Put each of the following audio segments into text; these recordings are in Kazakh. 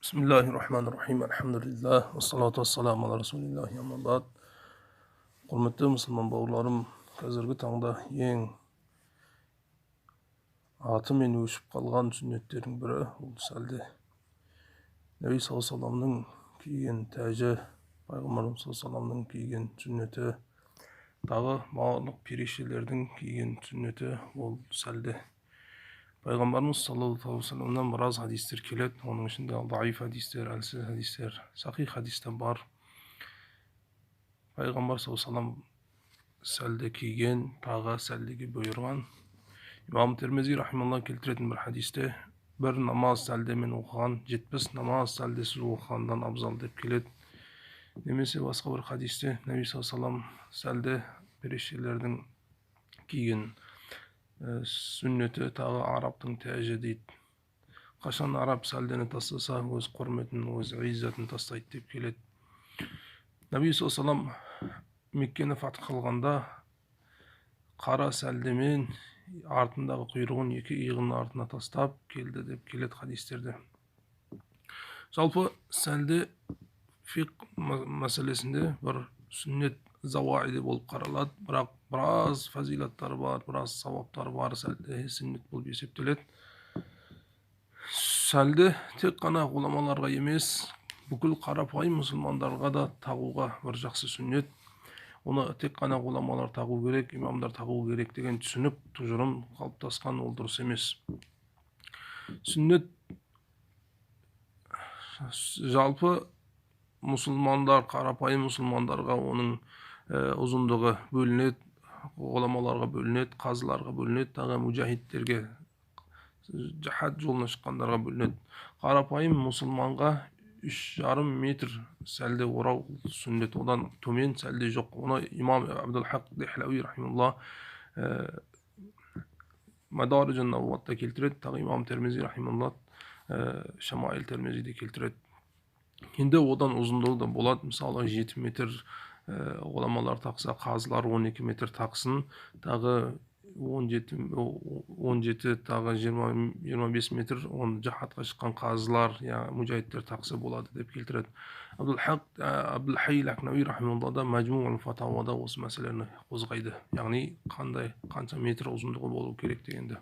Бисмиллахи-рахмани-рахим. Альхамдулиллах. Уассалату уассаламу ала расулиллахи амма бa'д. Құрметті мұсылман бауырларым, қазіргі таңда ең атымен өшіп қалған сүннеттердің бірі ол сәлде. Нәби саллаллаху алейхи киген тәжі, пайғамбарымыз саллаллаху алейхи киген сүннеті, тағы барлық періштелердің киген сүннеті ол сәлде. Пайғамбарымыз саллаллаху алейхи уассаламнан біраз хадистер келеді, оның ішінде даиф хадистер, әлсіз хадистер, сахих хадис те бар. Пайғамбар саллаллаху алейхи уассалам сәлде киген, тағы сәлдеге бұйырған. Имам Термизи рахималла келтіретін бір хадисте бір намаз сәлдемен оқыған 70 намаз сәлдесіз оқығандан абзал деп келеді. Немесе басқа бір хадисте Нәби саллаллаху алейхи уассалам сәлде періштелердің киген сүннеті, тағы арабтың тәжі дейді. Қашан араб сәлдені тастаса, өз құрметін, өз иззатын тастайды деп келеді. Нәби саллаллаху алейхи уассалам Меккені фатх қылғанда қара сәлдемен артындағы құйрығын екі иығының артына тастап келді деп келеді хадистерде. Жалпы сәлде фиқ мәселесінде бір сүннет зауаиді болып қаралады, бірақ біраз фазилаттары бар, біраз сауаптары бар сәлде сүннет болып есептеледі. Сәлде тек қана ғұламаларға емес, бүкіл қарапайым мұсылмандарға да тағуға бір жақсы сүннет. Оны тек қана ғұламалар тағу керек, имамдар тағу керек деген түсінік, тұжырым қалыптасқан, ол дұрыс емес. Сүннет жалпы мұсылмандар, қарапайым мұсылмандарға оның ұзындығы бөлінеді, ғұламаларға бөлінеді, қазыларға бөлінеді, тағы мужахидтерге, жихад жолына шыққандарға бөлінеді. Қарапайым мұсылманға 3,5 метр сәлде орау сүннет, одан төмен сәлде жоқ. Оны имам Абдулхақ Дехлауи рахималла Мадарij ан-Набуатта келтіреді, тағы имам Термизи рахималла Шамаил Термизиде келтіреді. Енді одан ұзындығы да болады, мысалы 7 метр ғұламалар тақса, қазылар 12 метр тақсын, тағы 17 тағы 25 метр оны жихадқа шыққан қазылар, я мужахидтер тақса болады деп келтіреді. Абдулхай Лакнауи рахималла да Мажмуул Фатауада осы мәселені қозғайды, яғни қандай қанша метр ұзындығы болу керек дегенде.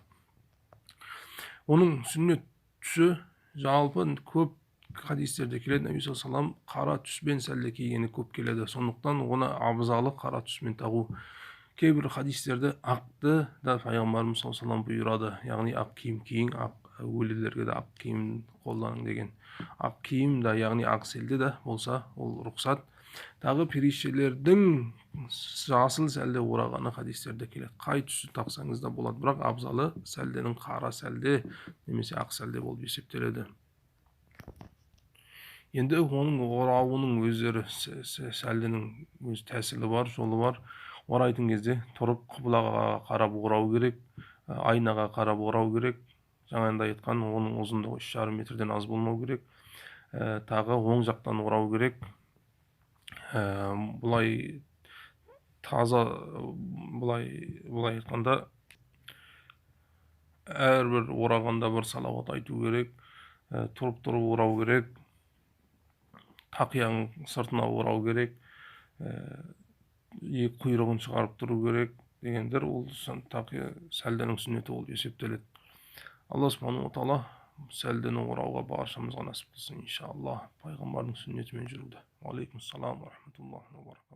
Оның сүннет түсі жалпы көп хадистерде келеді. Нәби саллаллаху алейхи уассалам қара түспен сәлде кигені көп келеді, сондықтан оны абзалы қара түспен тағу. Кейбір хадистерде ақты да пайғамбарымыз саллаллаху алейхи уассалам бұйырады, яғни ақ киім киің, ақ өлілерге де ақ киім қолданың деген. Ақ киім да, яғни ақ селде де болса, ол рұқсат. Тағы періштелердің жасыл сәлде орағаны хадистерде келеді. Қай түсі тақсаңыз да болады, бірақ абзалы сәлденің қара сәлде немесе ақ сәлде болып есептеледі. Енді оның орауының өздері сәлденің өз тәсілі бар, жолы бар. Орайтын кезде тұрып құбылаға қарап орау керек, айнаға қарап орау керек. Жаңағыдай айтқан, оның ұзындығы 3,5 метрден аз болмау керек. Тағы оң жақтан орау керек. Бұлай таза, бұлай айтқанда әрбір орағанда бір салауат айту керек, тұрып-тұрып орау керек, тақияның сыртына орау керек, екі құйрығын шығарып тұру керек дегендер ол тақия сәлденің сүннеті болып есептеледі. Алла субханала тағала сәлдені орауға баршамызға нәсіп қылсын иншалла, пайғамбардың сүннетімен жүруді. Уалейкум ассалам уа рахматуллахи ва баракатух.